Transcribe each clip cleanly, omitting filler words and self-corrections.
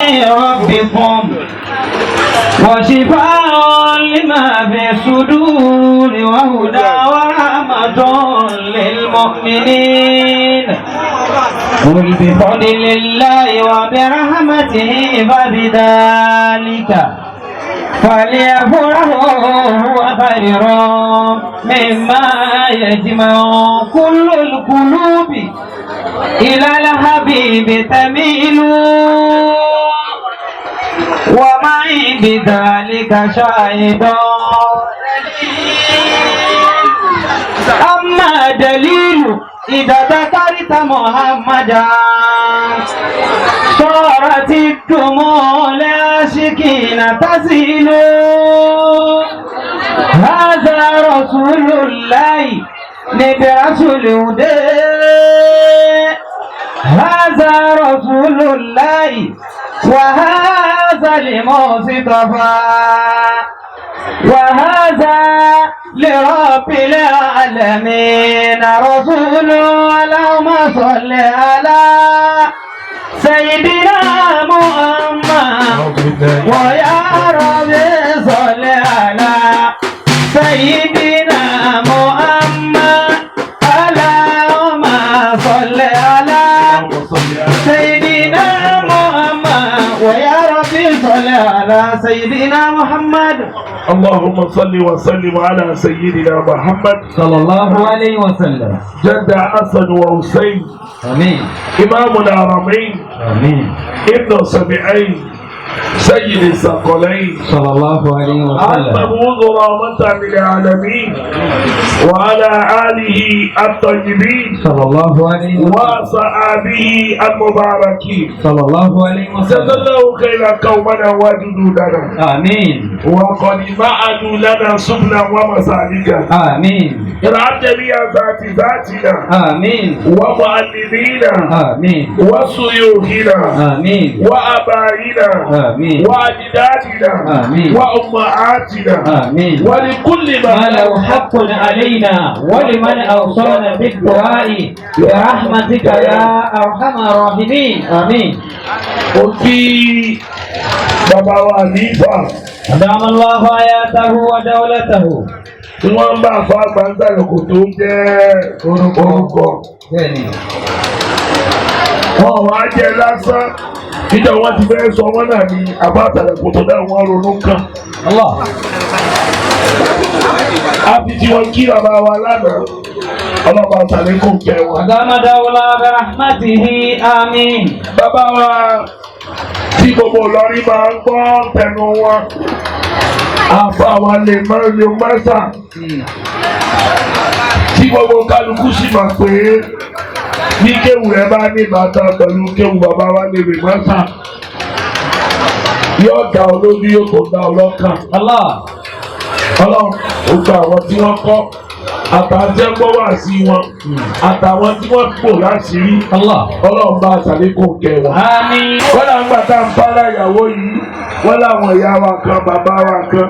من ربكم وشفاء لما في الصدور وهدى ورحمة للمؤمنين. قل بفضل الله وبرحمته فبذلك فليفرحوا هو خير مما يجمعون. كل القلوب إلى الحبيب تميل ومعي بذلك شاهد. أما دليل إذا ذكرت محمدا صارت الدموع لعاشقين تزيل. هذا رسول الله نبرس الهدى، هذا رسول الله وهذا المصطفى وهذا لرب العالمين رسول. اللهم صل على سيدنا محمد ويا رب صل على سيدنا محمد. اللهم صل على سيدنا محمد ويا رب صل على سيدنا محمد. اللهم صل وسلم على سيدنا محمد صلى الله عليه وسلم. جد حسن وحسين آمين. إمام الحرمين آمين. ابن سبعين سيد الثقلين صلى الله عليه وسلم. المبعوث رحمة للعالمين وعلى آله الطيبين صلى الله عليه وسلم. وصحابه المباركين. صلى الله عليه جزا وسلم. الله خيرا قومنا وجدودنا آمين. وقد بعدوا لنا سبلا ومسالكا. آمين. ارحم جميع ذات ذاتنا آمين. ومعلمينا آمين. وشيوخنا آمين. وآبائنا آمين. وأجدادنا آمين. وأمهاتنا آمين. ولكل ما من له حق علينا ولمن أوصانا بالدعاء برحمتك يا أرحم الراحمين. آمين. Ó kí bàbá wa àlífà أدام الله حياته ودولته. tí wọ́n ń bá àfa àgbàǹgbà kò tó jẹ́ orúkọ. Bẹ́ẹ̀ni. Wọn wá jẹ lásán níjọ́ wọ́n ti fẹ́ sọ wọ́n náà ní àbá àtàlẹ̀kùtò náà wọ́n ronú kàn. Allah. A fi tí wọ́n kí bàbá wa lánàá ọlọ́ba àtàlẹ́kùn kẹ wọn. أدام دولة برحمته. آمين. Bàbá wa tí gbogbo Ìlọrin máa ń gbọ́ tẹnu wọn àfa wa lè má lè má sà tí gbogbo kálukú sì máa pé ní kéwù rẹ bá ní bàtà pẹ̀lú kéwù bàbá wa lè lè má sà yóò dá ọ lójú yóò tó dá ọ lọ́kàn. Allah. Ọlọ́run ó gba àwọn tí wọ́n kọ́ àtàwọn tí wọ́n gbọ́ wá sí wọn àtàwọn tí wọ́n pò láṣìírí. Allah. Ọlọ́run bá àṣàlékún kẹwàá. آمين. Kọ́lá ń gbà tá à ń bára ìyàwó yìí wọ́n láwọn ìyá wa kan bàbá wa kan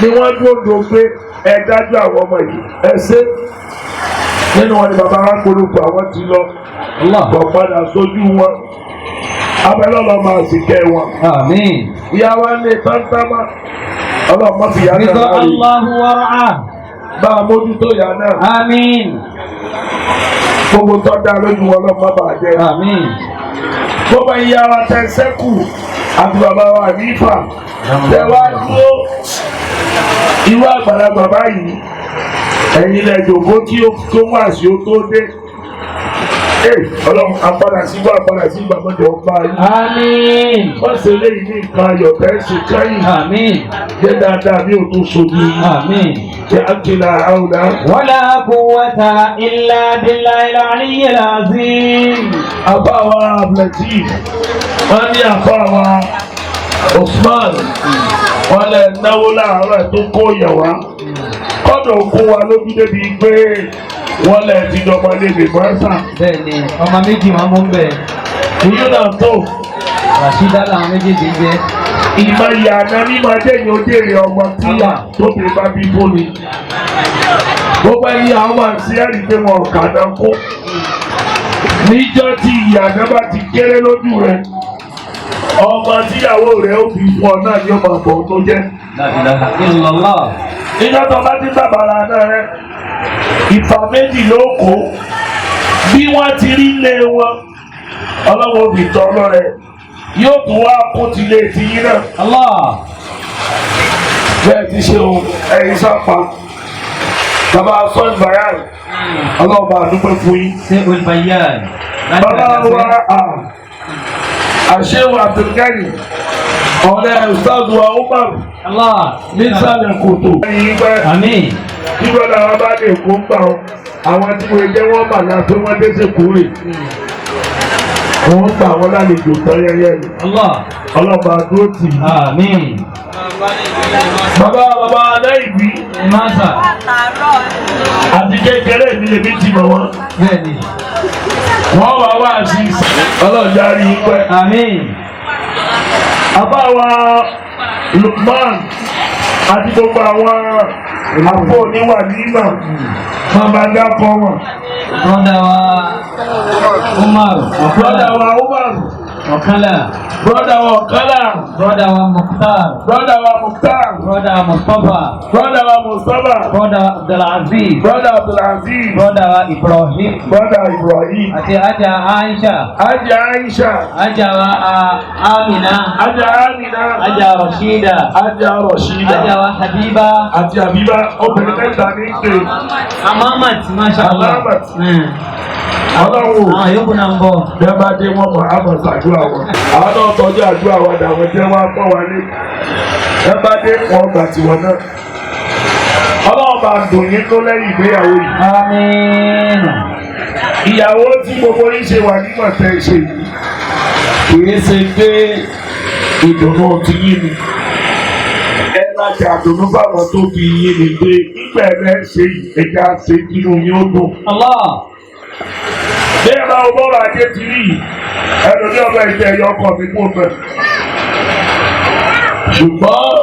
ni wọ́n dúró pé ẹ dájú àwọn ọmọ yìí ẹ ṣe nínú wọn ni bàbá wa polówó àwọn ti lọ. Allah. Kò padà sójú wọn abẹ́lẹ́ ọlọ́run máa sì kẹ́ wọn. آمين. Ìyá wa ń lè tántánmá ọlọ́run má fi ìyá náà رضا láàyè. الله ورعاه. Bá a mójútó ìyá náà. آمين. Gbogbo tó dá lójú wọn ọlọ́run má bàa jẹ́. آمين. Gbogbo ìyá wa tẹ sẹ́kù àti bàbá wa ànífà tẹ wá dúró irú àgbàlagbà báyìí ẹ̀yin lẹ jòkó kí ó tó wà sí ó tó dé. Ee ọlọ́run apádà sí wà padà sí ìgbàgbọ́jọ ń bá yín. آمين. Wọ́n ṣe léyìí ní nǹkan ayọ̀ tẹ́ ṣe kẹ́yìn. آمين. Jẹ́ dáadáa bí o tún sojú yín. آمين. Jẹ́ àkìlà àwòrán. ولا قوة إلا بالله العلي العظيم. Àbá wa Abdulateef wọ́n ní àbá wa Usman wọ́n lè náwó láàárọ̀ ẹ̀ tó kó yẹ̀ wá kọ́dọ̀ kó wa lójú débi pé wọ́n lè ti dọ́gba lébi mọ́sà. Bẹ́ẹ̀ni, ọmọ méjì wọn mú bẹ́ẹ̀. Ìyún náà tó. Ràṣídà làwọn méjèèjì ń jẹ́. Ìmọ̀ ìyànà ní máa jẹ́yìn ojèrè ọmọ tí tóbi bá bí fóni. Gbogbo ẹni àwọn àti ẹ̀rí pé wọn kà náà kó. Níjọ́ tí ìyànà bá ti kéré lójú rẹ̀. Ọmọ tíyàwó rẹ̀ ó fi fún ọ náà ni ó máa bọ̀ tó jẹ́. La ilaha illallah. Nígbà tó bá ti bàbàrà náà rẹ̀, ìfà méjì ló kó. Bí wọ́n ti rí lé wọn, ọlọ́wọ́ òbí tọ́ lọ́rẹ̀. Yóò tún wá kó tilé tiyín náà. Allah. Bẹ́ẹ̀ ti ṣe o, ẹ̀yin sápá. Bàbá Sọ́ọ̀nù Bayàn, ọlọ́ọ̀bà àdúgbò fún yín. Sheikhul Bayan. Bàbá wa àṣewò Abdulgani, ọ̀rẹ́ Ustaz wa Umar Allah. nísàlẹ̀ kòtò. Ẹ̀yin pẹ́ Àmín. nígbà làwọn bá lè kó gbà ọ́, àwọn tí wọ́n jẹ́ wọ́n bà láti wọ́n dé sí kúrè. Wọ́n gbà wọ́n lálejò tán yẹ́yẹ́ ni. Allah. Ọlọ́ba dúró tì í. Àmín. Bàbá bàbá aláìbí Masa. àti kékeré mi lèmi ti mọ̀ wọ́n. Bẹ́ẹ̀ni. Wọ́n wá wá sí ọlọ́jà rí i pẹ́. Àmín. Bàbá wa Lukman àti gbogbo àwọn àpò oníwà nímọ̀ máa bá dákọ̀ wọn. Brother wa Umar. Brọ́dà wa Umar, Ọ̀kánlá. brọ́dà wa Ọ̀kálà, Brother wa Mukhtar. brọ́dà wa Mukhtar, Brother wa Mustapha. brọ́dà wa Mustapha, Brother wa Abdulaziz. brọ́dà Abdulaziz, Brother wa Ibrahim. brọ́dà Ibrahim, Àti Aja Aisha. Aja Aisha, Aja wa Amina. Aja Amina, Aja Rashida. Aja Rashida, Aja wa Habiba. àti Habiba, obìnrin mẹ́ta ní pè Amamat, masha Allah. Amamat. Ọlọ́run Àwọn yòókù náà ń bọ̀. bí wọ́n bá dé wọ́n mọ̀ á mọ̀ ṣàdúrà wọn. Àwọn náà tọ́jú àdúrà wa dàwọn jẹ́ wọ́n á pọ̀ wá lé. Bí wọ́n bá dé wọ́n gbà tiwọn náà. Ọlọ́run bá dùn yín tó lẹ́yìn ìgbéyàwó yìí. Àmín. Ìyàwó tí gbogbo yín ṣe wà nígbà tẹ́ ṣe yìí kìí ṣe pé ìdùnnú ti yín ni. Ẹ lájà àdùnnú báwọn tó fi yín ni pé nígbà ẹ ṣe ẹja ṣe kínú yín ó dùn. Allah. Bí ẹ bá bọ́ọ̀rọ̀ ajé ti rí yìí, ẹlòmí ọba ìjẹ ẹyọ ọkọ mi kú mẹ́. Ṣùgbọ́n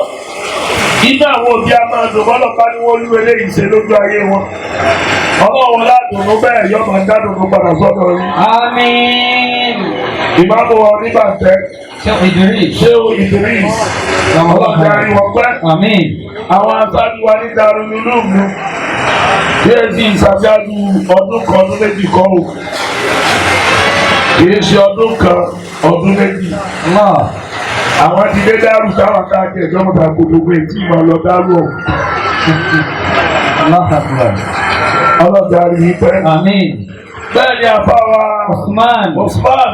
iná àwọn òbí a máa dùn bọ́lọ̀ bá ní wọ́n lú eléyìí ṣe lójú ayé wọn. Ọlọ́run ládùnnú bẹ́ẹ̀ yọ máa dádùnnú padà sọ́dọ̀ yín. Àmín. Ìmáàmù wa onígbàtẹ́ Sheikh Idris. Ṣéwù Idris ọlọ́jà rí wọn pẹ́. Àmín. Àwọn aṣáájú wa ní Darul Ulum bí ẹ sì ṣàṣáájú ọdún kan ọdún méjì kan o. Kìí ṣe ọdún kan ọdún méjì. Allah. Àwọn ti dé dárú táwọn káàkiri ẹ̀jọ́ mọ̀ta gbogbo etí ìmọ̀ lọ dárú ọ̀hún. Allah akbar. Ọlọ́jà rí i pẹ́. Àmín. Bẹ́ẹ̀ ni àfa wa Usman. Usman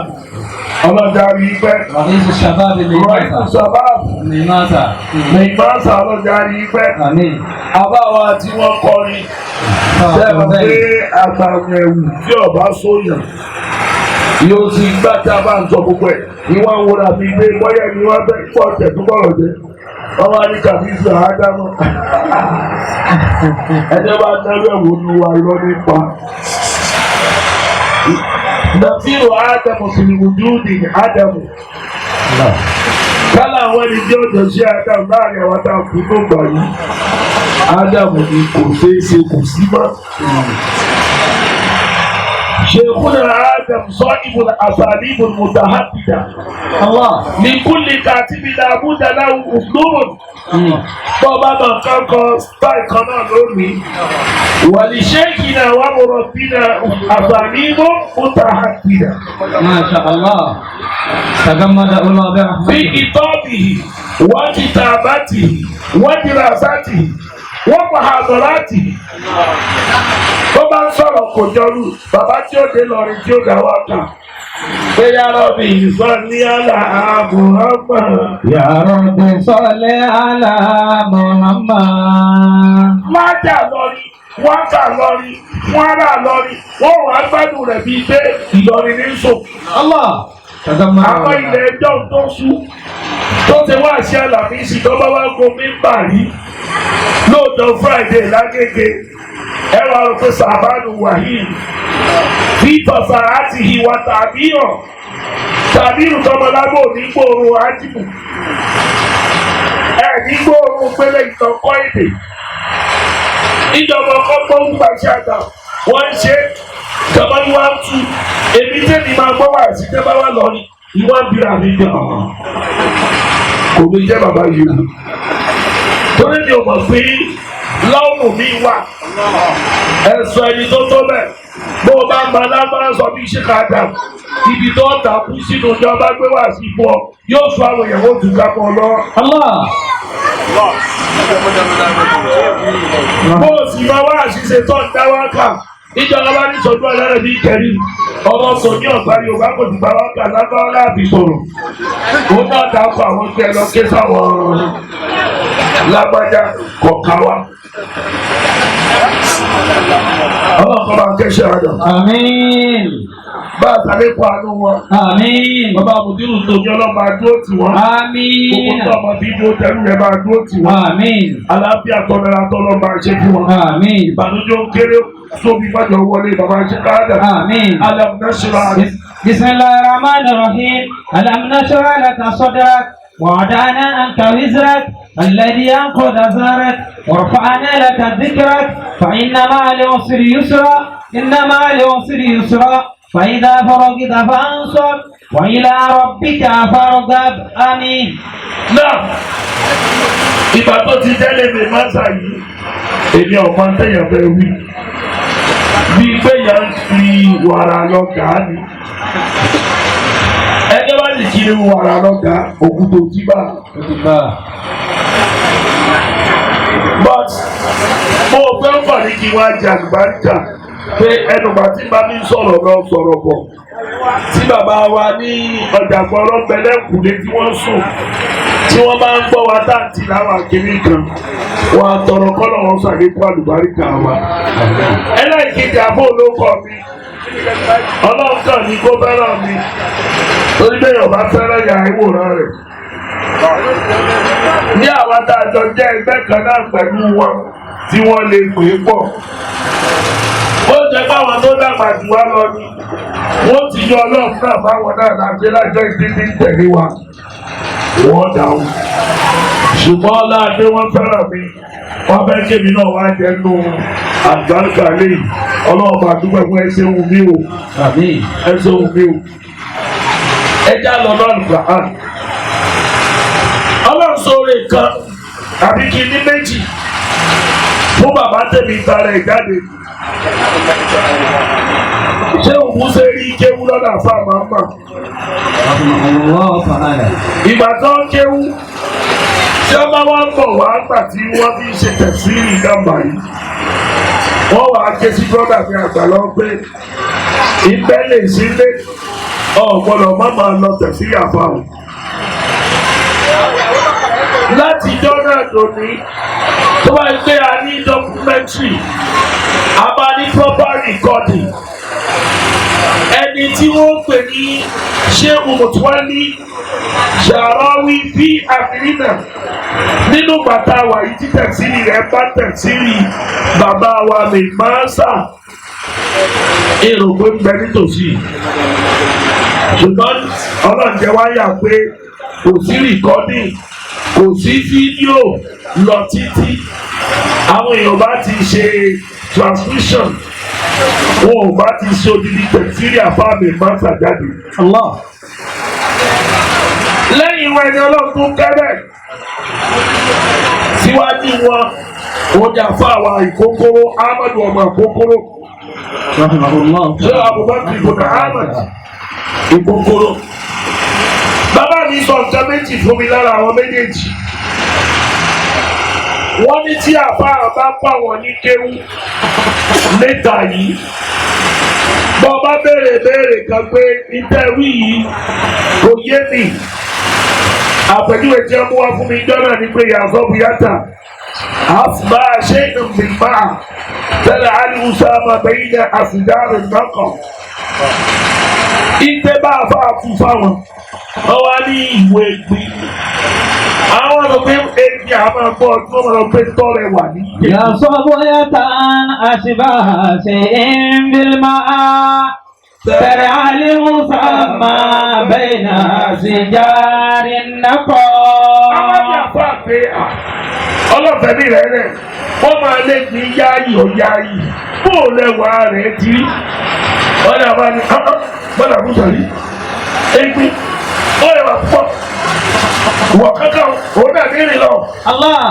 ọlọ́jà rí i pẹ́. Ra'isu Shabab Rọ́ìsù Limasa. Shabab Limasa. Nìgbàsá ọlọ́jà rí i pẹ́. Àmín. Àbá wa tí wọ́n kọrin sẹ́wọ̀n pé àgbàwọ̀n ẹ̀wù tí ọba sóyàn yóò sì gbá tá a bá ń sọ gbogbo ẹ̀ ní wọ́n ń wúra bíi pé bọ́yá ni wọ́n fẹ́ pọ̀ tẹ̀ tó bọ̀rọ̀ jẹ́ wọ́n wá ní kàbíyèsí àádámọ̀ ẹ̀jẹ̀ bá dárú ẹ̀wò nu wa irọ́ nípa. Nàfírò Ádámù Sìlìwùdúùdì Ádámù Allah. kálá àwọn ẹni tí ó jọ sí Ádámù láàrin àwọn tá a kú tó gbà yìí Ádámù ni kò ṣeé ṣe kò sí mọ́. Sheikhuna Adam صاحب الأساليب المتعددة Allah. لكل كاتب لابد له أسلوب bọ́ọ̀bá náà kọ́kọ́ style kan náà lónìí ولشيخنا ومربينا أساليب متعددة ما شاء الله. تغمد الله في برحمته. كتابه وكتابته ودراسته ومحاضراته tó bá ń sọ̀rọ̀ kò jọrú bàbá tí ó dé lọrin tí ó dá wá kà pé yàrá bí ìsọ ní àlà Muhammad. Ya Rabbi salli ala Muhammad. Májà lọrin wọ́n kà lọrin wọ́n rà lọrin wọ́n wà á gbádùn rẹ̀ bíi pé Ìlọrin ní sùn. Allah. Taghammada Àwọn ilẹ̀ ẹjọ́ tó sú tó ti wá sí àlàmísì tó bá wá gun mímbà rí lóòjọ́ Friday lágége ẹ wá rò pé sàbánu wahid fi tọ̀sà àti ìwà tàbí hàn tàbí ìtọ́mọlágbò ní gbòòrò ájìbù ẹ ní gbòòrò pélé ìtọ́kọ́ èdè ìjọba ọkọ̀ gbóhùn gbàṣẹ àgbà wọ́n ń ṣe ìjọba ní wọ́n á tu èmi tẹ́mi máa gbọ́ wá sí tẹ́ bá wà lọ ni Ìwà bíra mi gbà kò ní jẹ́ bàbá yìí o. Torí mi ò mọ̀ pé láwùmù mi wà. Ẹ sọ ẹni tó tó bẹ̀. Bó o bá ń ba lágbára sọ bí ṣé ká dà. Ibi tó ta kú sínú ìjọba gbé wá sí fún ọ. Yóò sọ àwọn èèyàn ó tún ká mọ́ ọ lọ. Allah. Bó o sì máa wá àṣìṣe tó ń dá wá kà. Ìjọba bá ní sọdún ọlọ́run ní kẹrí. Ọmọ sọ ní ọ̀gbá Yorùbá kò ti bá wá kà lágbára láàbì sọ̀rọ̀. Òun náà dákọ̀ àwọn tí ẹ lọ ké sáwọn lágbájá kọ̀ọ̀ká wa. Ọlọ́run kọ́ máa kẹ́sẹ̀ àdàn. Àmín. Bá a sáré kó àánú wọn. Àmín. Bàbá Mùdírù tòmí ọlọ́mọ àdúró tì wọ́n. Àmín. Gbogbo tó ọmọ bí dúró tẹ̀lú rẹ̀ máa dúró tì wọ́n. Àmín. Àlàáfíà tọ́lọ́ra tọ́lọ́ máa ṣe fún wọn. Àmín. Ìbànújẹ́ ó kéré sóbi májọ wọlé bàbá ṣe káàdà. Àmín. Alam nashrah. بسم الله الرحمن الرحيم ألم نشرح لك صدرك ووضعنا عنك وزرك الذي أنقض ظهرك ورفعنا لك ذكرك فإن مع العسر يسرا إن مع العسر يسرا فإذا فرغت فانصب وإلى ربك فارغب آمين. Náà ìgbà tó ti tẹ́lẹ̀ mi máa ń ṣàyí èmi ọ̀pá tẹ̀yàn fẹ́ wí. Bí pé yà ń fi wàrà lọ gà á ni. Ẹjọ́ bá sì kiri wàrà lọ gà á, òkú tó jí bá. But mo fẹ́ ń bà ní kí wọ́n á jẹ àlùbáríkà pé ẹnu bá tí bá mi sọ̀rọ̀ lọ sọ̀rọ̀ bọ̀. Tí bàbá wa ní ọjà gbọ́rọ̀ pẹ̀lẹ́kùlé tí wọ́n sùn tí wọ́n bá ń gbọ́ wa táǹtì láwọn àkíní kan wọ́n á tọrọ kọ́lọ̀ wọn ṣàlékún àlùbáríkà wa. Ẹlẹ́ẹ̀kejì àbó olóko mi ọlọ́kàn ni kó fẹ́ràn mi torí bẹ́ẹ̀ ọba fẹ́ràn yà ìwòran rẹ̀. Ní àwa tá a jọ jẹ́ ẹgbẹ́ kan náà pẹ̀lú wọn tí wọ́n lè pè é pọ̀. Ó jẹ́ báwọn tó dàgbà jù wá lọ ni wọ́n ti yọ ọlọ́run náà báwọn náà láti lájọ́ ìdílé tẹ̀lé wa. Wọ́n dáhùn. Ṣùgbọ́n ọláàdé wọ́n fẹ́ràn mi. Wọ́n fẹ́ kémi náà wá jẹ́ nù àgbàǹkà lẹ́yìn. Ọlọ́run bá dúpẹ́ fún ẹsẹ̀ wù mí o. Àmín. Ẹsẹ̀ wù mí o. Ẹ já lọ náà lùgbà á. Ọlọ́run sóore kan àbí kí ní méjì fún bàbá tèmi tara ẹ̀ jáde. Ṣé òun ṣe rí kéwú lọ́dà fáwọn àmà? Allah ta'ala. Ìgbà tó ń kéwú tí wọ́n bá wá ń bọ̀ wá gbà tí wọ́n fi ń ṣe tẹ̀síìrì gàmbà yìí. Wọ́n wàá ké sí brọ́dà mi àgbà lọ pé ìbẹ́ lè sílé ọ̀ gbọ́dọ̀ má máa lọ tẹ̀síìrì àfàwọn. Láti ijọ́ náà dòní tó bá ń gbé a ní documentary a máa ní proper recording ẹni tí wọ́n pè ní Shehu Mutwali Sharawi bí àfìrínà nínú bàtà wa yìí tí tẹ̀síìrì rẹ̀ bá tẹ̀síìrì bàbá wa lè máa sà èrò pé ń bẹ nítòsí ṣùgbọ́n ọlọ́njẹ́ wá yà pé kò sí recording kò sí fídíò lọ títí àwọn èèyàn bá ti ṣe transmission wọn ò bá ti ṣe odidi tẹ̀síìrì àfáàmì máta jáde. Allah. Lẹ́yìn wọn ẹni ọlọ́run tó kẹ́rẹ̀ síwájú wọn òun ni àfáàwà ìkókóró Ahmadu ọmọ ìkókóró Rahimahullah. ṣé Abubakar ibùdó Ahmad ìkókóró. Bàbá mi sọ nǹkan méjì fún mi lára àwọn méjèèjì. Wọ́n ní tí àfáà bá pa wọ́n ní kéwú níta yìí. Bọ́ bá béèrè béèrè kan pé ìtẹ̀wí yìí kò yé mi. Àpèjúwe tí wọ́n mú wá fún mi jọ́nà ni pé yàtọ̀ bùyàtà. Àfùbá ṣé ìgbìmọ̀ tẹ́lẹ̀ àlùsàmà bẹ́yìn náà àfìdárì nọ́kàn. Ìtẹ́ bá a fà fún fáwọn. Wọ́n wá ní ìwé gbin. Àwọn ọ̀rọ̀ pé èyí àwọn ọmọ ọdún ọmọ pé tọrẹ wà ní. يا صبية أشبه شيء بالماء ترعى المسمى بين شجار Àwọn ní النقاء. àfa pé à ọlọ́fẹ́ mi rẹ̀ rẹ̀ wọ́n máa lé ní yáàyì ó yáàyì bó o lẹ́wà rẹ̀ ti rí. Wọ́n ní àbá ní bọ́lá àbúṣà rí. Egbin Ó rẹwà púpọ̀. Wọ̀ kankan òun náà ní ìrìn lọ. الله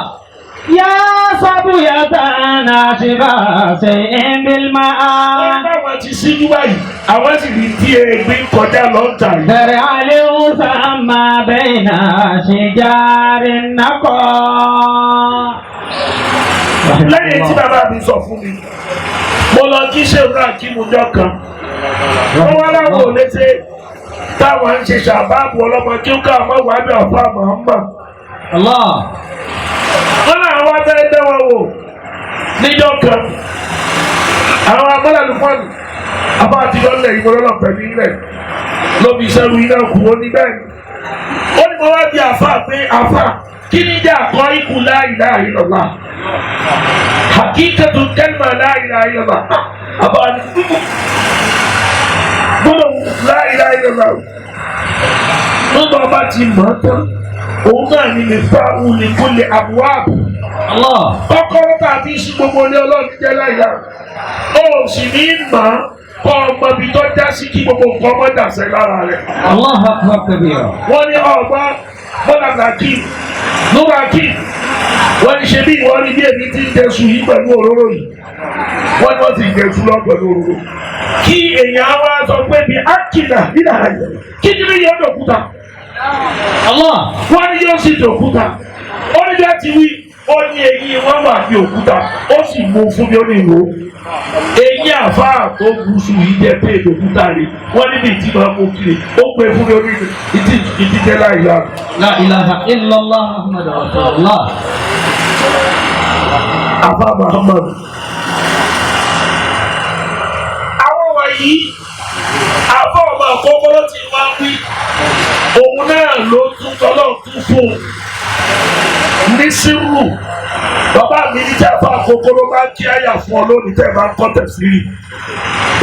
يا صبية ناشبة شيء Wọ́n بالماء bá wọn ti síjú báyìí, àwọn sì rí tí ẹgbẹ́ kọjá lọ́ńtà yìí. درع ما بين شجار النقاء. Lẹ́yìn tí bàbá mi sọ fún mi, mo lọ kí ṣéwúrà kí mo jọ kan. Wọ́n wá láwọn ò lè ṣe táwọn ń ṣe ṣàbáàbù ọlọ́mọ kí ó ká ọmọ wàá bí ọ̀fà màmá. الله Wọ́n náà wá fẹ́ dán wọn wò níjọ́ kan. Àwọn abọ́làlùfọ́ọ̀nù abá àti lọ́lẹ̀ ìwọ lọ́lọ́ pẹ̀lú ilẹ̀ lóbi sẹ́rù iná kù ó ní bẹ́ẹ̀ ni. Ó ní mo wá bí àfà pé àfà kí ni jẹ́ àkọ́ ikú la ilaha illallah? Hakikatu kalma la ilaha illallah. Àbá ni gbọ́dọ̀ la ilaha illallah. Nígbà ọba ti mọ̀ ọ́ tán, òun náà ni lè fa òun lè kó lè àbúwáàbù الله kọ́kọ́rọ́ tá a fi sí gbogbo ilé ọlọ́run jẹ́ láìla ó sì ní mọ̀ ọ́ kọ́ ọmọ ibi tó já sí kí gbogbo nǹkan ọmọ dàsẹ́ lára rẹ̀. الله أكبر كبيرا. Wọ́n ní ọgbọ́n bọ́lá nàkí lóra kí wọ́n ní ṣe bí ìwọ ní bí èmi ti ń jẹṣu yìí pẹ̀lú òróró yìí wọ́n ní wọ́n ti jẹṣu lọ pẹ̀lú òróró. Kí èèyàn wá sọ pé bí ákìlà nílà ayẹ kí ni yóò dòkúta الله wọ́n ní yóò sì dòkúta ó ní bí a ti wí ó ní eyín wọn wà bí òkúta ó sì mú fún mi ó ní ìwò eyín àfáà tó gúúsù yìí jẹ pé òkúta rè wọ́n níbi ìtì máa mú kiri ó pè fún mi ó ní ìtì ìtì jẹ láìla. لا إله إلا الله محمد رسول الله. Àfáà Muhammad. Àwọn wọ̀nyí àfáà ọmọ àkọ́kọ́ ló ti máa ń wí òun náà ló tún tọ́lọ́ tún fún un ní sírù bàbá mi ní tí àfáà àkọ́kọ́ ló máa ń kí àyà fún ọ lónìí tẹ́ ẹ bá ń kọ́ tẹ̀síìrì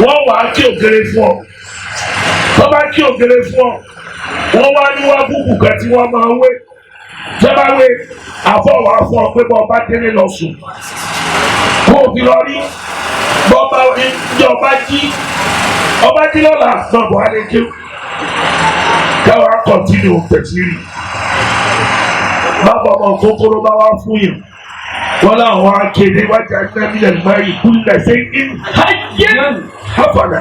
wọ́n wàá kí ògèrè fún ọ tó bá kí ògèrè fún ọ wọ́n wá ní wá búkù kan tí wọ́n máa wé tẹ́ bá wé àfọ̀ wàá fún ọ pé bọ́ ọba délé lọ sùn kó o fi lọ rí bọ́ba ìjọba jí ọba jí lọ́la náà bọ̀ á lè kí káwa kọ̀tínú tẹ̀síìrì bàbá ọmọ kókóró bá wá fún yàn wọ́n láwọn akéde wájà nábìlẹ̀ márì kúlẹ̀ ṣe ń hajjẹ́ hafàlà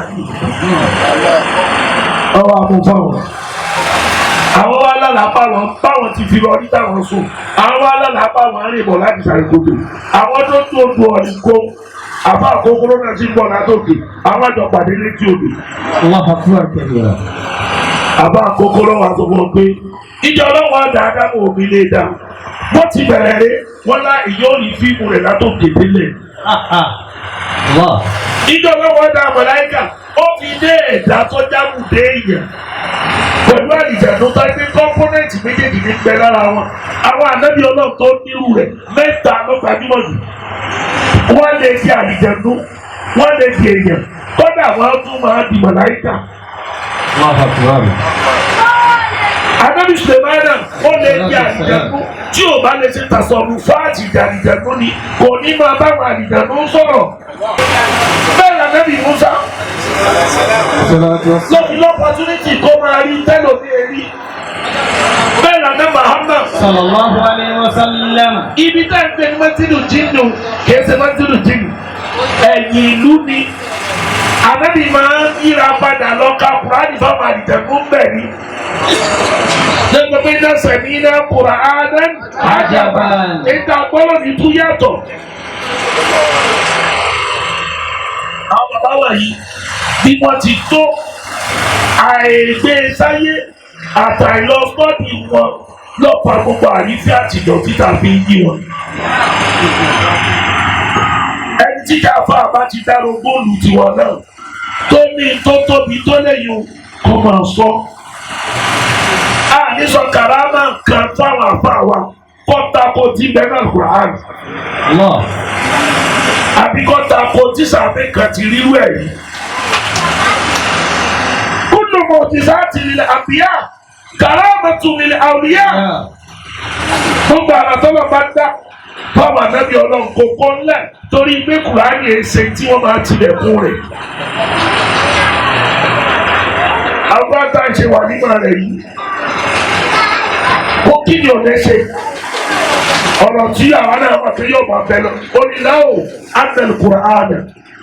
ọwọ́ amúfáwọn àwọn wa lálàá báwọn báwọn ti fi lọ ní táwọn sùn àwọn wa lálàá báwọn rìn bọ̀ láti sàrìkòtò àwọn tó tó du ọ̀nì kó àbá àkókòrò náà ti ń bọ̀ látòkè àwọn àjọ pàdé létí odò الله أكبر كبيرا. àbá àkókòrò wa sọ fún ọ pé ìjọ ọlọ́wọ́ dáadáa mọ̀ omi lè dá wọ́n ti bẹ̀rẹ̀ rẹ wọ́n lá ìyá òní fíìmù rẹ̀ látòkè délẹ̀ الله ìjọ ọlọ́wọ́ dá màláíkà ó fi dé ẹ̀dá tó jábù dé èèyàn pẹ̀lú àlìjànú tó gbé kọ́ńpọ́nẹ́ǹtì méjèèjì ní bẹ lára wọn àwọn ànábì ọlọ́run tó nírú rẹ̀ mẹ́ta ló gbajúmọ̀ jù wọ́n lè di àlìjànú wọ́n lè di èèyàn kódà wọ́n tún máa di màláíkà. الله أكبر. Ànábì Sùlẹ̀mánà ó lè di àlìjànú tí ò bá lè ṣe tàṣọ̀rù fáàtì di àlìjànú ni kò ní máa báwọn àlìjànú sọ̀rọ̀ bẹ́ẹ̀ lànábì Mùsá lọ́fi lọ́pọ̀túnìtì kó máa rí tẹ́lómi èrí bẹ́ẹ̀ làná Muhammad صلى الله عليه وسلم. ibi tá ń pè ní mọ́tìlù jínnù kìí ṣe mọ́tìlù jínnù ẹ̀yìn ìlú ni ànábì máa ń yíra padà lọ ka kùránì fáwọn àdìjẹ̀kú ń bẹ̀ ni. Lẹ́gbẹ̀ẹ́ pé iná sẹ̀mí iná kùránì Ajaban. ìta gbọ́dọ̀ ní tú yàtọ̀. Àwọn bàbá wọ̀nyí bí wọ́n ti tó àìgbé sáyé àtàìlọ sọ́ọ̀dì wọn lọ́pàá gbogbo àrífín àtìdọ̀tí tá a fi ń yí wọn. Ẹni tí káfá bá ti dárò góòlù tiwọn náà tó ní tó tóbi tó lẹ́yìn kó máa sọ. A ní sọ kàrámà kan fáwọn àfa wa kọ́ta kó ti bẹ́ẹ̀ náà Kùránì Allah. àbí kọ́ta kó tí sàbẹ̀ kan ti rírú ẹ̀ yìí. Kúlù mọ̀tìsáàtì lil àbíyá kàrámàtù lil àwùyá. Gbogbo àrà tọ́lọ̀ bá dá fáwọn ànábì ọlọ́run kò kó ńlẹ̀ torí pé Kùránì èsè tí wọ́n máa tilẹ̀kùn rẹ̀. Àwọn tá à ń ṣe wà nígbà rẹ̀ yìí. Ó kí ni òde ṣe? Ọ̀rọ̀ tí àwọn náà wà pé yóò máa bẹ lọ. Ó ní láwò Abdul Qur'an.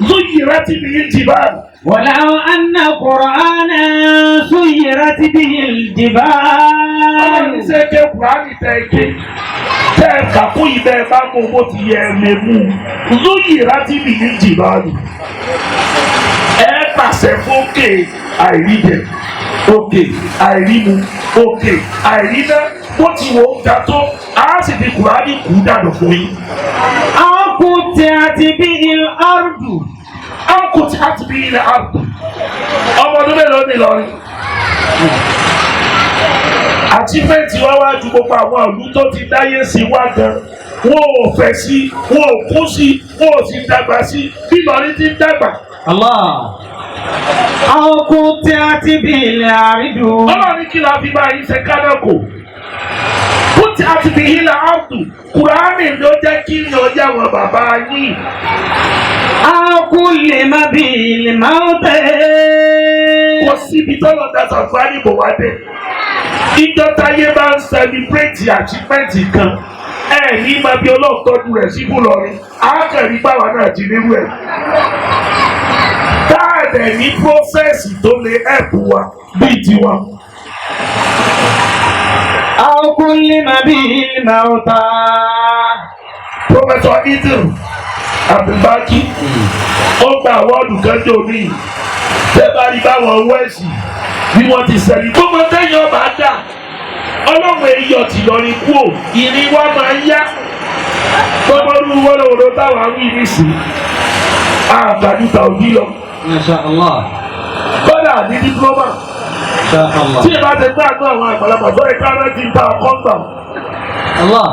Zuyirati bihi jibal. ولو أن قرآنا سيرت به Ọlọ́run الجبال ṣe ké Kùránì tẹ ké. Tẹ́ ẹ kà fún ibẹ̀ ẹ bá mú bó ti yẹ ẹ lè mú. Zuyirati bihi jibal. Ẹ pàṣẹ fókè àìríjẹ, òkè àìrímu, òkè àìríná, bó ti wò ó ga tó, á sì fi Kùránì kú dànù fún yín. أو قطعت به الأرض Ankuti àti bí ilẹ̀ àbù. Ọmọ ọdún mélòó ni Ìlọrin? Achievement wá wá ju gbogbo àwọn ìlú tó ti dáyé sí wá gan. Wọ́n ò fẹ̀ sí, wọ́n ò kún sí, wọ́n ò sì dàgbà sí. Bí Ìlọrin ti ń dàgbà. الله أو قطعت به الأرض Ọlọ́run ní kí la fi bá yín ṣe kánákò. Kúti àti bí ilẹ̀ àbù. Kùránì ló jẹ́ kí ni ọjà wọn bàbá yín. أو كلم به الموتى Kò síbi tọ́lọ̀ da sàfárì bò wá dé. Ìjọ táyé bá ń celebrate achievement kan, ẹ ní máa bí Ọlọ́run tọ́jú rẹ̀ síbú lọ́rin, á kẹ̀rí báwa náà ti nírú ẹ̀. Táàdẹ̀ ní process tó lè help wa bíi tiwa. أو كلم به الموتى Professor Idil Abdulbaki ó gba award kan jò ní tẹ́ bá rí báwọn wẹ́ẹ̀sì bí wọ́n ti sẹ́ni gbogbo tẹ́yìn ọba dà ọlọ́run èyí ọtí lọ́rin kú ò ìrìn wa máa ń yá gbogbo ọdún wọ́lọ́wọ́lọ́ táwọn àwọn ìrísí àgbàdúgbà òbí lọ ما شاء الله kọ́dà ní diploma ما شاء الله tí ìbá ti gbà àánú àwọn àgbàlagbà sọ ìka rẹ ti ta ọkọ gbà. الله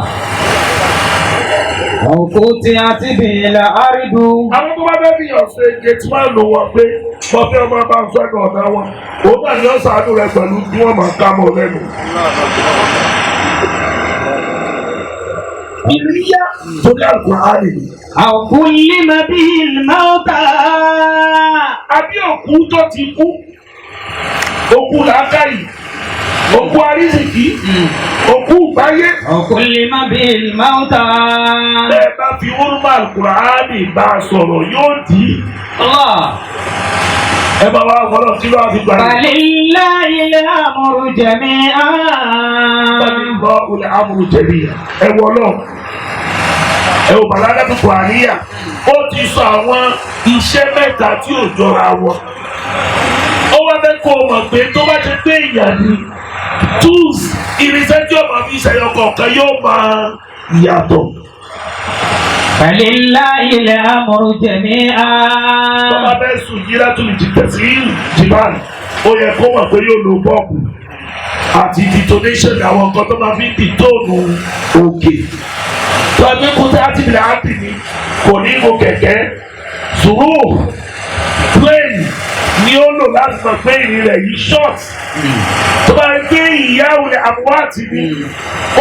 أو قطعت به الأرض Àwọn tó bá fẹ́ fi hàn ṣe gate man ló wọ pé mo fẹ́ ọmọ bá ń sẹ́nu ọ̀nà wọn òun náà ni ó ṣàánú rẹ pẹ̀lú bí wọ́n máa ká mọ́ lẹ́nu. Ìríyá torí Al-Qur'ani ni. أو كلم به الموتى Àbí òkú tó ti kú, òkú làákàyè, òkú arísìkí, òkú ìgbáyé. أو كلم به الموتى Bẹ́ẹ̀ bá fi Urma Al-Qur'ani bá a sọ̀rọ̀ yóò dì í. الله Ẹ bá wa wọlọ́ kí ló wá fi gbà yín. فلله الأمر جميعا Lọ olè amúlù jẹ̀bi ẹ wọ lọ. Ẹ wò bàlágà tó kọ̀ àníyà. Ó ti sọ àwọn iṣẹ́ mẹ́ta tí ò jọra wọn. Ó wá fẹ́ kó o mọ̀ pé tó bá ti pé èèyàn ni tools irinṣẹ́ tí ó máa fi ṣẹyọ kọ̀ọ̀kan yóò máa yàtọ̀. فلله الأمر جميعا Tó bá fẹ́ sùn yíra tó lè jìtẹ̀ sí jìbáàlì. Ó yẹ kó mọ̀ pé yóò lo bọ́ọ̀bù àti detonation àwọn nǹkan tó máa fi ń dìtóònù òkè. Tọ́jú kúta àti ìbílẹ̀ àti ní kò ní go kẹ̀kẹ́ sùúrù plane ni ó lò láti mọ̀ pé ìrìn rẹ̀ yìí short. Tó bá rí pé ìyáwó rẹ̀ àbúrò àti ní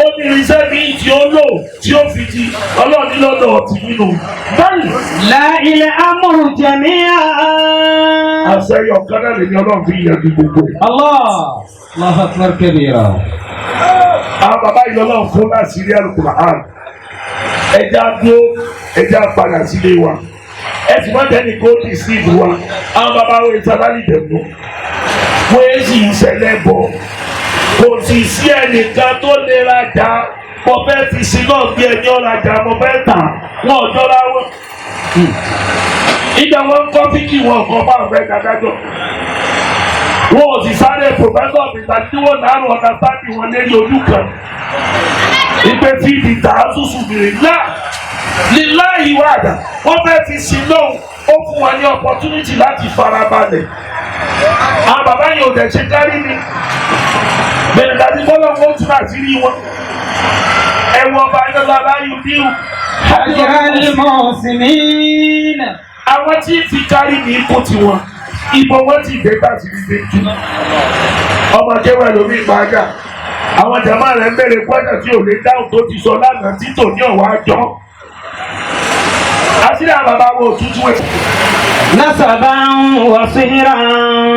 ó ní irinṣẹ́ míì tí ó lò tí ó fi di ọlọ́ọ̀ni lọ́dọ̀ ọ̀tí nínú. Báyìí لا الأمر جميعا àṣẹ ọ̀kan náà lè ní ọlọ́run fi yanjú gbogbo ẹ̀. الله الله أكبر كبيرا Àwọn bàbá yìí lọ́lọ́run fún láti rí Al-Qur'an. Ẹja dúró, ẹja padà sílé wa. Ẹ sì má tẹ́ni kó dì sí ìlú wa. Àwọn bàbá wo ìtàlálì dẹ̀mú. Wọ́n yé sì ń ṣẹlẹ̀ bọ̀. Kò sì sí ẹnìkan tó lè rajà. Mo fẹ́ fi sí náà bí ẹni ọ̀rajà mo fẹ́ tà. Wọ́n ò jọra wọn. Ìjà wọn kọ́ fíkì wọn kọ́ bá àwọn ẹ̀ka dájọ́. Wọn ò sì sáré pòfẹ́sọ̀ mìta tí wọ́n náà ọ̀nà sáàdì wọn lérí ojú kan. Ìpè fi ìdìtà àtúnṣù mìíràn náà lílá ìwádà wọ́n fẹ́ fi sí lóhùn ó fún wa ní opportunity láti farabalẹ̀. Àwọn bàbá yìí ò dẹ̀ ṣe kárí mi. Bẹ̀rẹ̀ dàbí bọ́lá wọn tún àṣírí wọn. Ẹ̀wọ̀n ọba iná láyé bíu. أجر المحسنين Àwọn tí ń fi kárí mi kú tiwọn. Ìbọn wọn ti dé bá ti rí dé jù. Ọmọ kéwà lómi ìpàgà. Àwọn jàmá rẹ̀ ń bẹ̀rẹ̀ kwẹ́tà tí ò lè dáhùn tó ti sọ lánàá tí tò ní ọ̀wá jọ. Àṣírí àwọn bàbá wo òtútù ẹ̀. نسبا وصهرا.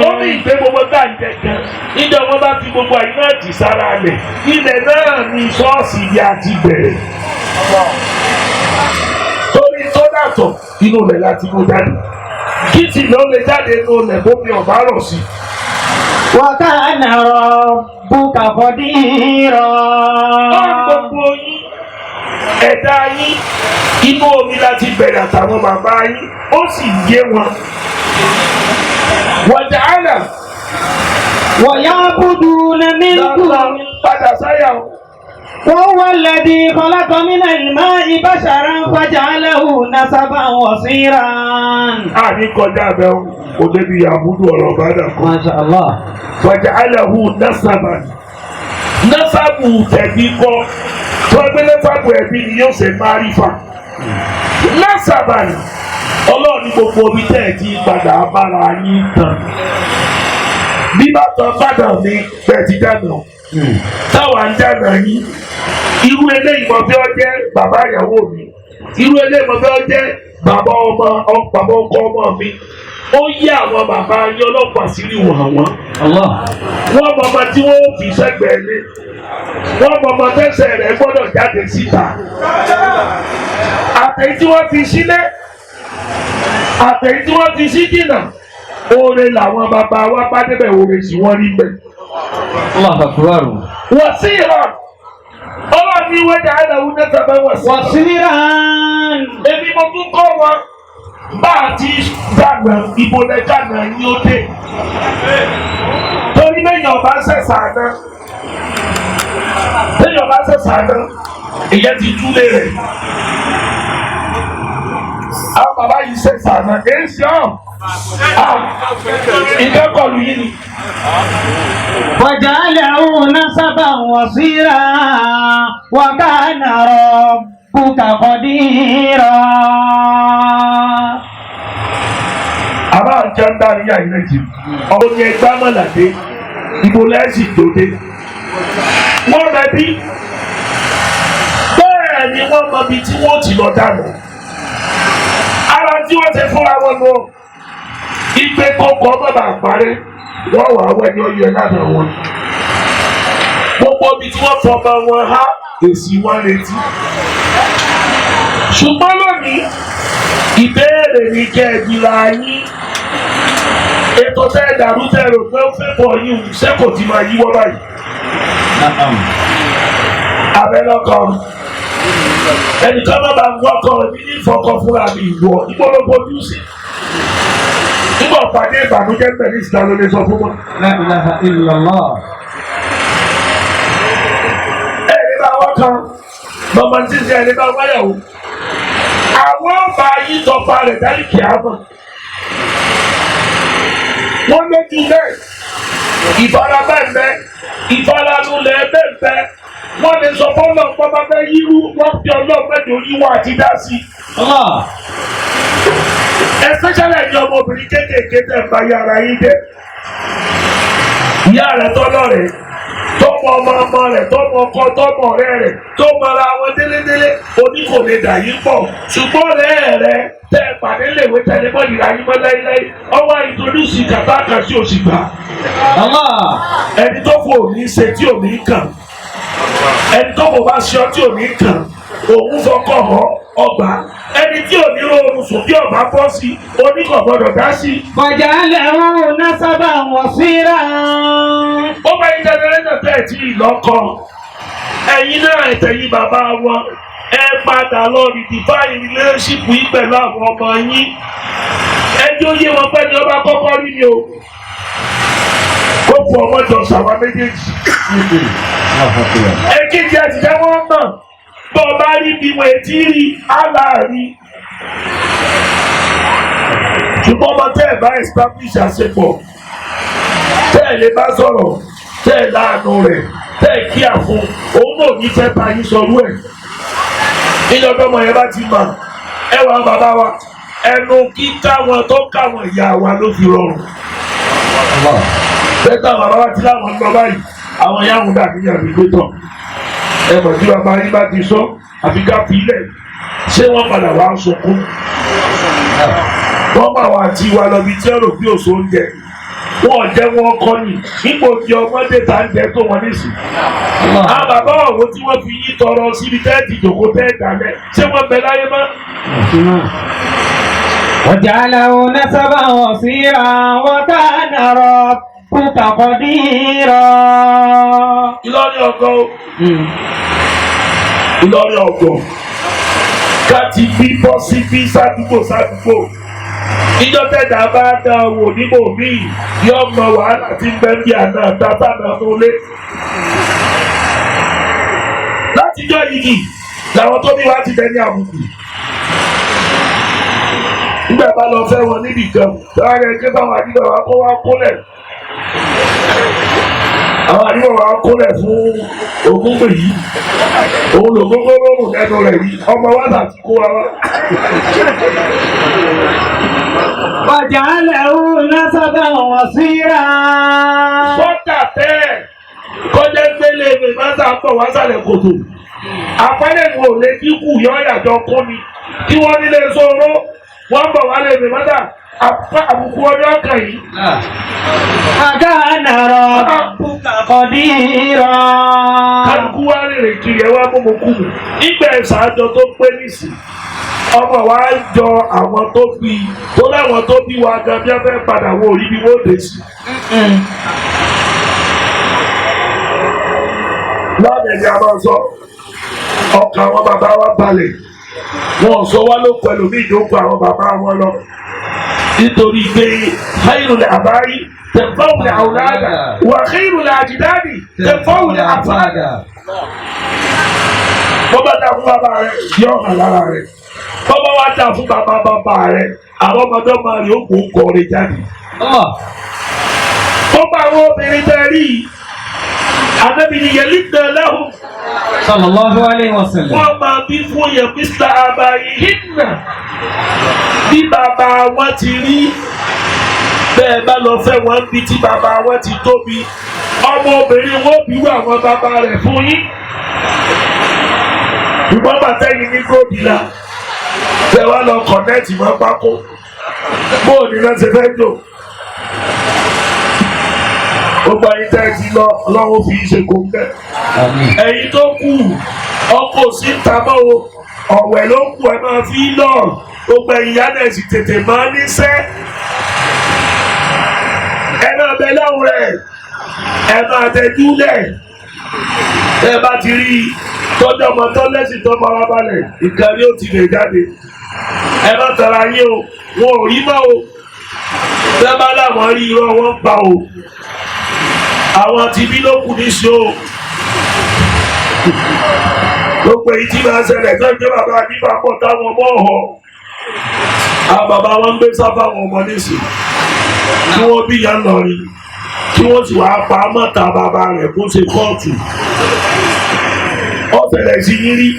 Ó ní ìgbé gbogbo tá à ń jẹ gan. Níjọ́ wọn bá fi gbogbo àyè náà jì sára lẹ̀. Ilẹ̀ náà ni ṣọ́ọ̀ṣì ibi àti bẹ̀rẹ̀. Torí tó dàtọ̀ inú rẹ̀ láti mú jáde. Kí sì ló lè jáde inú rẹ̀ bómi ọ̀bá rọ̀ sí. وكان ربك قديرا. Ọ̀rọ̀ gbogbo yín, ẹ̀dá yín, inú omi láti bẹ̀rẹ̀ àtàwọn bàbá yín, ó sì yé wọn. Wọ̀jà àlà ويعبدون من دون padà sáyà o. وهو الذي خلق من الماء بشرا فجعله نسبا وصيرا. Àní kọjá abẹ́ o, kò débi àbúrò ọ̀rọ̀ bá dà kọ́. ما شاء الله. Wọ̀jà àlà hù násàbà. Násábù tẹ̀bí kọ́, tó ẹgbẹ́ násábù ẹ̀bí ni yóò ṣe márífà. Násàbà ni ọlọ́run ní gbogbo omi tẹ́ ẹ̀ ti padà bára yín tán. Bí bá tan padà mi bẹ́ẹ̀ ti dáná. Táwa ń dáná yín. Irú eléyìí mọ̀ bí ó jẹ́ bàbá ìyàwó mi. Irú eléyìí mọ̀ bí ó jẹ́ bàbá ọmọ bàbá ọkọ ọmọ mi. Ó yí àwọn bàbá yín ọlọ́pàá sírí wọ̀n wọ́n. الله. Wọ́n mọ ọmọ tí wọ́n fi sẹ́gbẹ̀ẹ́ lé. Wọ́n mọ ọmọ tẹ́sẹ̀ rẹ̀ gbọ́dọ̀ jáde síta. Àtẹ̀yí tí wọ́n fi sílé, àtẹ̀yí tí wọ́n fi sí jìnnà. Oore làwọn bàbá wa bá débẹ̀ oore sì wọ́n rí bẹ́ẹ̀. الله أكبر. Wọ́n sí ìrọ̀. Ọlọ́run ní wẹ́dà àlàó nẹ́ta bá wọ̀ sí. وصيرا. Èmi mo tún kọ́ wọn bá a ti dàgbà ibo lẹ dàgbà yín ó dé. Torí lẹ́yìn ọba ṣẹ̀ṣà àná. Lẹ́yìn ọba ṣẹ̀ṣà àná. Ìyẹn ti túlé rẹ̀. Àwọn bàbá yìí ṣẹ̀ṣà àná. Èyí ṣe ọ̀. Ìkẹ́kọ̀ọ́ yìí ni. وجعله نسبا وصيرا وكان ربك قديرا. Àbá àjọ ń dárí àìlẹ́jì. Ọ̀hún ni ẹgbẹ́ àmàlàdé. Ibo lẹ́sìn tó dé. Wọ́n rẹ bí. Bẹ́ẹ̀ ni wọ́n mọ ibi tí wọ́n ti lọ dànù. Ara tí wọ́n ti fúnra wọn lọ. Igbe kọ̀ọ̀kan bàbà parí. Wọ́n wà wẹ́ ní oyè lánàá wọn. Gbogbo ibi tí wọ́n fọmọ wọn há èsì wọn retí. Ṣùgbọ́n lónìí, ìbéèrè ní kẹ́ ẹ jìlá yín. Ètò tẹ́ ẹ dàrú tẹ́ ẹ rò pé ó fẹ́ bọ̀ yín ṣé kò ti máa yíwọ́ báyìí? نعم. Abẹ́lọ́kọ. Ẹnìkan má bàa wọ́kọ̀ mi ní ìfọkọ fúnra mi ìwọ ìpolongo ojúṣe. Nígbà pàdé ìbànújẹ́ pẹ̀lú ìsìlá ló lè sọ fún wọn. لا إله إلا الله. Ẹni bá wọ́n kan, mọ̀mọ́ ní sísè ẹni bá wáyàwó. Àwọn ọba yìí tọpa rẹ̀ dálí kìámọ̀. Wọ́n lójú bẹ́ẹ̀, ìfara bẹ́ẹ̀ bẹ́ẹ̀, ìfaranulẹ̀ bẹ́ẹ̀ bẹ́ẹ̀. Wọ́n lè sọ fọ́lọ́ pọ́ bá fẹ́ yírú, wọ́n fi ọlọ́ọ̀mẹ́jọ yíwọ́ àti dá sí i. الله. Especially ẹ̀yin ọmọbìnrin kéékèèké tẹ̀ ń bá yàrá yín jẹ́. Ìyá rẹ̀ tọ́lọ́ rẹ̀, tọ́mọ ọmọ ọmọ rẹ̀, tọ́mọ ọkọ, tọ́mọ ọ̀rẹ́ rẹ̀, tó mara wọn délédélé, oní kò lè dà yín pọ̀. Ṣùgbọ́n ọ̀rẹ́ rẹ̀ tẹ́ ẹ pàdé léwé tẹ́lẹ̀ mọ́ ìlà yín mọ́ láíláí, ọwọ́ ìtòlùsì kàtà kan sí òsì gbà. الله. Ẹni tó fò ní ṣe tí ò ní kàn. Ẹni tó kò bá ṣe ọ tí ò ní kàn. Òun fọkọ̀ họ ọgbà. Ẹni tí ò ní rọrùn sùn bí ọba bọ́ sí, oníkọ̀ gbọ́dọ̀ dá sí. وجعله نسبا وصيرا. Ó bá yín jẹnẹrétọ̀ tẹ́ ẹ̀ tí ì lọ́kọ. Ẹ̀yin náà ẹ̀tẹ̀yìn bàbá wọn. Ẹ padà lọ redefine relationship yín pẹ̀lú àwọn ọmọ yín. Ẹjọ́ yé wọn pẹ́ ni ọba kọ́kọ́ rí ni o. Ó fọ ọmọ jọ sàwọn méjèèjì. الله أكبر. Èkejì àtijọ́ wọn mọ̀ bọ́ ọ bá rí bí wọn etí rí aláàrí. Ṣùgbọ́n ọmọ tẹ́ ẹ̀ bá establish àṣepọ̀ tẹ́ ẹ̀ lè bá sọ̀rọ̀ tẹ́ ẹ̀ láàánú rẹ̀ tẹ́ ẹ̀ kíá fún òun náà ní fẹ́ bá yín sọrú ẹ̀. Níjọba ọmọ yẹn bá ti mọ̀ ẹ wà bàbá wa ẹnu kíkà wọn tó káwọn ìyá wa ló fi rọrùn. الله. Bẹ́ẹ̀ táwọn bàbá wa ti láwọn ń lọ báyìí àwọn ìyá àwọn dàbí yàrá ìgbé tán. Ẹ mọ̀ tí bàbá yín bá ti sọ àfi ká fi ilẹ̀ ṣé wọ́n padà wá sunkún. Wọ́n máa wà tí wa lọ bí tí ọ̀rọ̀ bí òṣò oúnjẹ. Wọ́n jẹ́ wọn kọ́ ni nípò tí ọmọdé ta ń jẹ tó wọn nísìn. Àwọn bàbá òwò tí wọ́n fi yí tọrọ síbi tẹ́ẹ̀tì jòkó tẹ́ẹ̀tì alẹ́ ṣé wọ́n bẹ láyé mọ́? وجعله نسبا وصيرا وكان ربك قديرا. Ìlọrin ọgọ́ o. Ìlọrin ọgọ́ ká ti bí bọ́ sí bí sádùúgbò sádùúgbò. Ìjọ tẹ̀dá bá dán wò níbò míì yóò mọ wàhálà tí ń bẹ bí àná tata náà tó lé. Látijọ́ yìí làwọn tó bí wá ti dẹni àbùkù. Nígbà bá lọ fẹ́ wọn níbì kan, lára ẹgbẹ́ báwọn àdìgbà wa kó wá kólẹ̀. Àwọn àdìgbà wa kólẹ̀ fún ogúngbè yìí. Òun lògógó rọrùn lẹ́nu rẹ̀ yìí, ọmọ wa láti kó wa wá. وجعله نسبا وصيرا. Sọ́jà bẹ́ẹ̀ kọjá gbélé mi máa ń sàpọ̀ wá sàlẹ̀ kòtò. Àpẹẹrẹ ìwò lè dínkù yọ ìyàjọ kún ni. Kí wọ́n nílé sọ̀rọ̀, wọ́n bọ̀ wá lè mi mọ́tà àbùkù ọjọ́ kan yìí. وكان ربك قديرا. Kálukú wá rìnrìn kiri ẹ wá múmu kú mu. Ìgbà ẹ̀sà àjọ tó pé nísì. Ọmọ wa jọ àwọn tó bí tó láwọn tó bí wa gan bí wọ́n fẹ́ padà wọ orí bí wọ́n dé sí. Lọ́ọ̀dẹ̀ ni a máa sọ, ọkàn àwọn bàbá wa balẹ̀. Wọn ò sọ wá ló pẹ̀lú bí ìjókòó àwọn bàbá wọn lọ. Nítorí pé khairul àbáyí tẹ̀fọ́wùlẹ̀ àwòládà wà khairul àjìdáàdì tẹ̀fọ́wùlẹ̀ àfáàdà. Bọ́bá dà fún bàbá rẹ̀ yọ hàn lára rẹ̀. Bọ́bá wá dà fún bàbá bàbá rẹ̀ àwọn ọmọdé ọmọ rẹ̀ ó kó kọrin jáde. Bọ́bá àwọn obìnrin tẹ́ rí i, Ànábì ni yẹlí lẹ́hùn. صلى الله عليه وسلم. Wọ́n máa bí fún yẹn Mr. Abayi Hinna. Bí bàbá wọn ti rí bẹ́ẹ̀ bá lọ fẹ́ wọn bí tí bàbá wọn ti tóbi. Ọmọ obìnrin wọn bí wọ àwọn bàbá rẹ̀ fún yín. Ìbọn bàtà yìí ní gómìnà. Tẹ wá lọ kọ̀nẹ́ẹ̀tì mọ́ pákó. Bóòní náà ṣe fẹ́ jò. Gbogbo ayé tẹ́ ẹ ti lọ, Ọlọ́run fi í ṣe kó ń bẹ̀. Ẹ̀yin tó kù ọkọ̀ sí tamọ́ o, ọ̀wẹ̀ ló kù ẹ máa fi lọ. Gbogbo ẹ̀yin yá náà sì tètè máa níṣẹ́. Ẹ máa bẹ lọ́hùn rẹ̀, ẹ máa tẹ́jú lẹ̀. Ẹ bá ti rí i tọ́jú ọmọ tó lẹ́sìn tó fara balẹ̀, ìkànnì ó ti lè jáde. Ẹ má tara yín o, wọn ò rí mọ́ o. Tẹ́ bá láwọn rí irọ́ wọn pa o. Àwọn tìbí ló kù ní ṣe o. Gbogbo èyí tí máa ṣẹlẹ̀ tó ń jẹ́ bàbá nípa pọ̀ táwọn ọmọ ọ̀họ́. Àwọn bàbá wọn ń gbé sáfà wọn ọmọ nísìn. Kí wọ́n bí ìyá lọrin. Kí wọ́n sì wáá pa mọ́ta bàbá rẹ̀ kó ṣe kóòtù. Ó ṣẹlẹ̀ sí yín rí.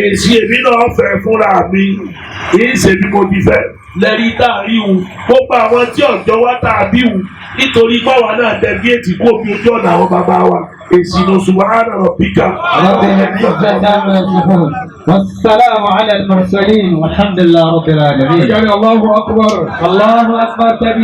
Èsì èmi náà fẹ́ fúnra mi. Èyí ṣe bí mo ti fẹ́. Lẹ́rí tá a rí wù. Gbogbo àwọn tí ọ̀jọ́ wá tá a bí wù. Nítorí báwa náà tẹ géètì kó bí ojú ọ̀nà àwọn bàbá wa. Èsì ló subhana rabbika. رب العزة عما يصفون والسلام على المرسلين والحمد لله رب العالمين. Allahu akbar. الله أكبر كبير.